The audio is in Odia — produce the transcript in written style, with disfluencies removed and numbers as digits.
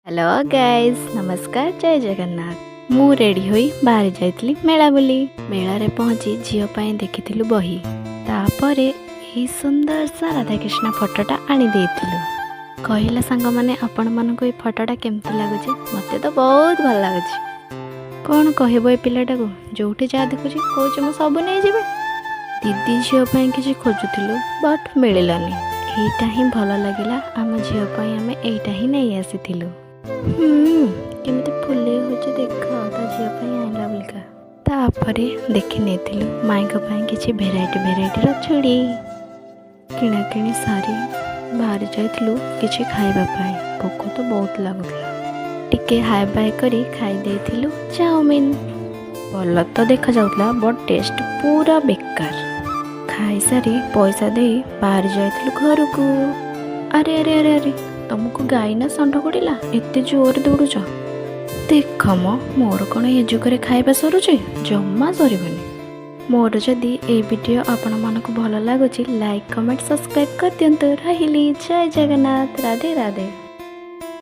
ହ୍ୟାଲୋ ଗାଇଜ୍, ନମସ୍କାର, ଜୟ ଜଗନ୍ନାଥ। ମୁଁ ରେଡ଼ି ହୋଇ ବାହାରି ଯାଇଥିଲି ମେଳା ବୁଲି। ମେଳାରେ ପହଞ୍ଚି ଝିଅ ପାଇଁ ଦେଖିଥିଲୁ ବହି। ତାପରେ ଏହି ସୁନ୍ଦର ସା ରାଧାକୃଷ୍ଣ ଫଟୋଟା ଆଣି ଦେଇଥିଲୁ। କହିଲା ସାଙ୍ଗମାନେ, ଆପଣମାନଙ୍କୁ ଏଇ ଫଟୋଟା କେମିତି ଲାଗୁଛି? ମୋତେ ତ ବହୁତ ଭଲ ଲାଗୁଛି। କ'ଣ କହିବ ଏ ପିଲାଟାକୁ, ଯୋଉଠି ଯାହା ଦେଖୁଛି କହୁଛି ମୁଁ ସବୁ ନେଇଯିବି। ଦିଦି ଝିଅ ପାଇଁ କିଛି ଖୋଜୁଥିଲୁ, ବଟ୍ ମିଳିଲାନି। ଏଇଟା ହିଁ ଭଲ ଲାଗିଲା। ଆମ ଝିଅ ପାଇଁ ଆମେ ଏଇଟା ହିଁ ନେଇ ଆସିଥିଲୁ। କେମିତି ଫୁଲେଇ ହେଉଛି ଦେଖ, ତା ଝିଅ ପାଇଁ ଆଣିଲା ବୋଲିକା। ତାପରେ ଦେଖି ନେଇଥିଲୁ ମାଇଙ୍କ ପାଇଁ କିଛି ଭେରାଇଟି ଭେରାଇଟିର ଚୁଡ଼ି। କିଣାକିଣି ସାରି ବାହାରି ଯାଇଥିଲୁ କିଛି ଖାଇବା ପାଇଁ। ଭୋକ ତ ବହୁତ ଲାଗୁଥିଲା। ଟିକେ ହାଇ ବାଇ କରି ଖାଇ ଦେଇଥିଲୁ ଚାଉମିନ। ଭଲ ତ ଦେଖାଯାଉଥିଲା, ବଟ୍ ଟେଷ୍ଟ ପୁରା ବେକାର। ଖାଇସାରି ପଇସା ଦେଇ ବାହାରି ଯାଇଥିଲୁ ଘରକୁ। ଆରେ ଆରେ ଆରେ ଆରେ, ତମକୁ ଗାଈ ନା ଷଣ୍ଢ ଗୋଡ଼ିଲା, ଏତେ ଜୋରରେ ଦୌଡ଼ୁଛ? ଦେଖ ମ, ମୋର କ'ଣ ଏ ଯୁଗରେ ଖାଇବା ସରୁଛି? ଜମା ସରିବନି। ମୋର ଯଦି ଏଇ ଭିଡ଼ିଓ ଆପଣମାନଙ୍କୁ ଭଲ ଲାଗୁଛି, ଲାଇକ୍, କମେଣ୍ଟ, ସବସ୍କ୍ରାଇବ୍ କରିଦିଅନ୍ତୁ। ରହିଲି, ଜୟ ଜଗନ୍ନାଥ, ରାଧେ ରାଧେ।